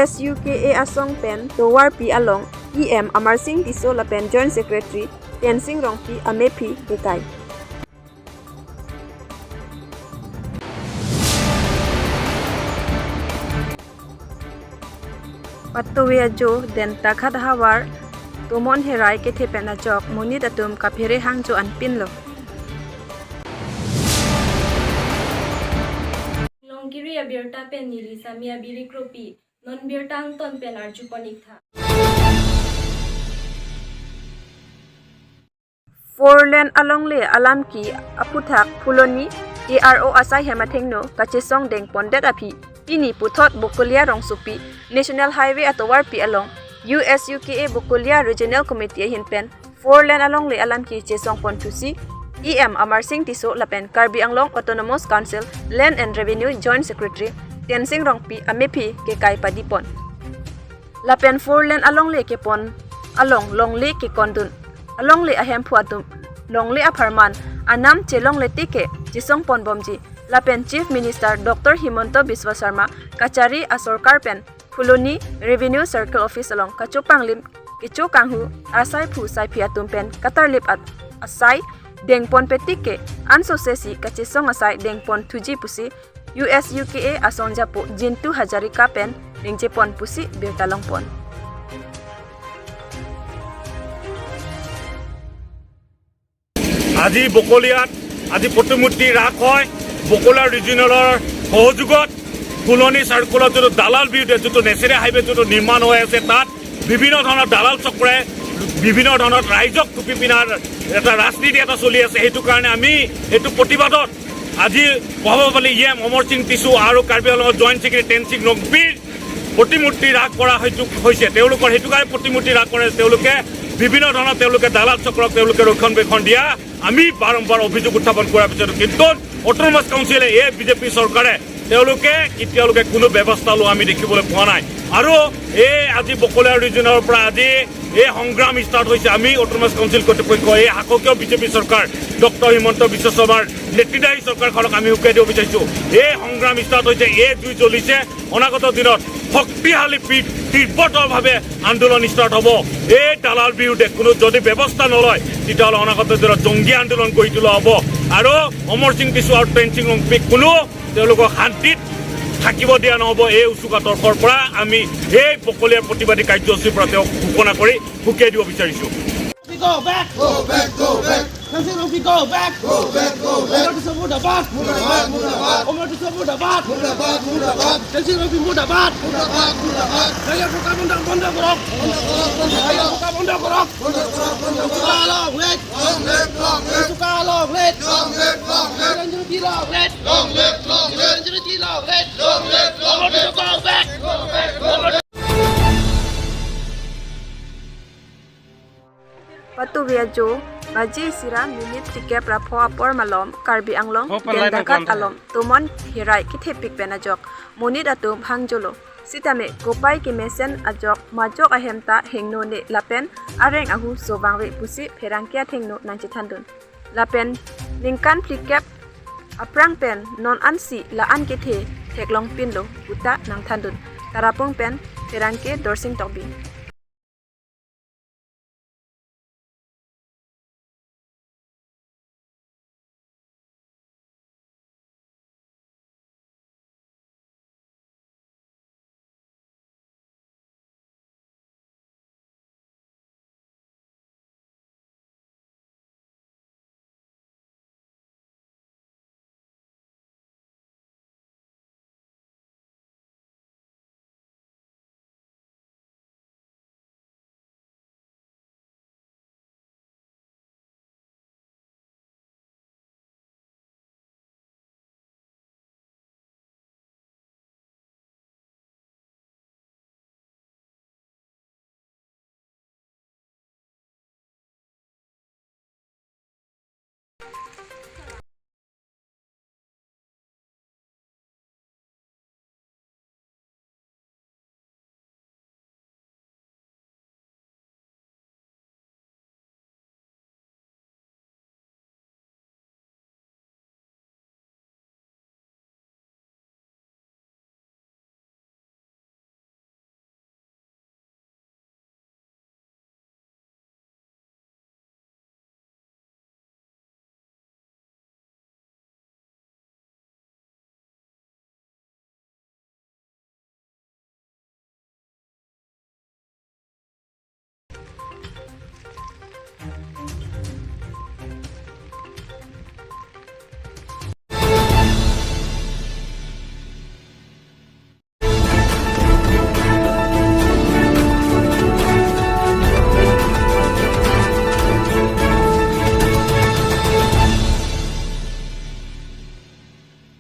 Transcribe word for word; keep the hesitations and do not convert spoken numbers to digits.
S U K A asong pen tovarpi along E M Amarsing Tisso lapen Joint Secretary Tensing Rongpi amephi kekai. Patove ajo Dentaghat havar tomon herai kethe pen ajok monit atum kaphere hangjo anpinlo. Longkiri abirta pen neli Sami Abiri Kropi, non birta angton pen arjupon iktha. Four lane alongle alam ke aphuthak Phuloni A R O asai hem athengno kachesong dengpondet aphi, pini puthot Bokolia Rongsopi National Highway atovarpi along U S U K A Bokolia Regional Committee ahin pen four lane alongle alam ke chesongpon thusi E M Amarsing Tisso lapen Karbi Anglong Autonomous Council Land and Revenue Joint Secretary Tensing Rongpi amephi kekai padipon. Lapen four lane alongle kepon along longle kekondun, alongle ahemphu atum longle apharman anam chelongle tike chesongponbomji. Lapen Chief Minister Doctor Himanta Biswa Sarma kachari asorkar pen Phuloni Revenue Circle Office along kachopanglim kecho kanghu asaiphu saiphi atum pen katarlip at asai dengponpe tike ansose si kachesong asai dengpon thuji pusi U S U K A asong japo Jintu Hazarika pen ningjepon pusi birta longpon. আজি বকলিয়াত আজি প্ৰতিমূৰ্তি ৰাস হয়। বকলিয়া ৰিজিয়নেলৰ সহযোগত ফুলনি চাৰ্কুলত যিটো দালাল বিৰুদ্ধে যিটো নেচেৰী হাইৱে যিটো নিৰ্মাণ হৈ আছে, তাত বিভিন্ন ধৰণৰ দালাল চক্ৰই বিভিন্ন ধৰণৰ ৰাইজক টুপি পিন্ধাৰ এটা ৰাজনীতি এটা চলি আছে। সেইটো কাৰণে আমি এইটো প্ৰতিবাদত আজি প্ৰভাৱশালী ই এম অমৰ সিং টিছু আৰু কাৰ্বি আংলঙৰ জইণ্ট ছেক্ৰেটাৰী টেনচিং ৰংপিৰ প্ৰতিমূৰ্তি ৰাস কৰা হয়তো হৈছে। তেওঁলোকৰ সেইটো কাৰণে প্ৰতিমূৰ্তি ৰাস কৰে। তেওঁলোকে বিভিন্ন ধৰণৰ তেওঁলোকে দালাল চক্ৰক তেওঁলোকে ৰক্ষণাবেক্ষণ দিয়া আমি বাৰম্বাৰ অভিযোগ উত্থাপন কৰাৰ পিছতো কিন্তু অট'নমাছ কাউন্সিলে এই বিজেপি চৰকাৰে তেওঁলোকে কেতিয়ালৈকে কোনো ব্যৱস্থা লোৱা আমি দেখিবলৈ পোৱা নাই। আৰু এই আজি বকলিয়া ৰিজনৰ পৰা আজি এই সংগ্ৰাম ষ্টাৰ্ট হৈছে। আমি অট'নমাছ কাউন্সিল কৰ্তৃপক্ষ, এই শাসকীয় বিজেপি চৰকাৰ, ডক্টৰ হিমন্ত বিশ্ব শৰ্মাৰ নেতৃত্বাধীন চৰকাৰখনক আমি উকিয়াই দিব বিচাৰিছো। এই সংগ্ৰাম ষ্টাৰ্ট হৈছে, এই জুই জ্বলিছে, অনাগত দিনত শক্তিশালী পি- তীব্ৰতৰভাৱে আন্দোলন ষ্টাৰ্ট হ'ব। এই দালাল বিৰুদ্ধে কোনো যদি ব্যৱস্থা নলয়, তেতিয়াহ'লে অনাগত দিনত জংগী আন্দোলন গঢ়ি তোলা হ'ব। আৰু অমৰ সিং টিছু আৰু টেনচিং ৰংপিক কোনো তেওঁলোকক শান্তিত থাকিব দিয়া নহ'ব। এই উচুকা তৰ্কৰ পৰা আমি এই বকলিয়াৰ প্ৰতিবাদী কাৰ্যসূচীৰ পৰা তেওঁক ঘোষণা কৰি সকীয়াই দিব বিচাৰিছো। We go back! Go back, go back! Tensing Rongpi, go back! Go back, go back! Omor Tisso murdabad! Murdabad, murdabad! Omor Tisso murdabad! Murdabad, murdabad! Tensing Rongpi murdabad! Murdabad, murdabad! Railway program bondho, bondho korok! Bondho korok, bondho korok! Railway program bondho korok! Bondho korok, bondho korok! Tisso ka long live! Long live, long live! Tisso ka long live! Long live, long live! Tensing Rongpi long live! Long live, long live! Tensing Rongpi long live! Long live, long live! Omor Tisso go back! Go back, go back! Patove ajo baji isi ra minute phlikep ra pho apor malom Karbi Anglong Dentaghat along tomon herai kethepik pen ajok monit atum hangjolo. Sitame kopai kemesen ajok majok ahem ta hingno ne lapen areng ahu so vangve pusi pherangke athengno nangchethandun. Lapen ningkan phlikep aphrang pen non ansi la-an kethe theklongpinlo puta nangthandun. Tarapung pen pherangke Dorsing Tokbi.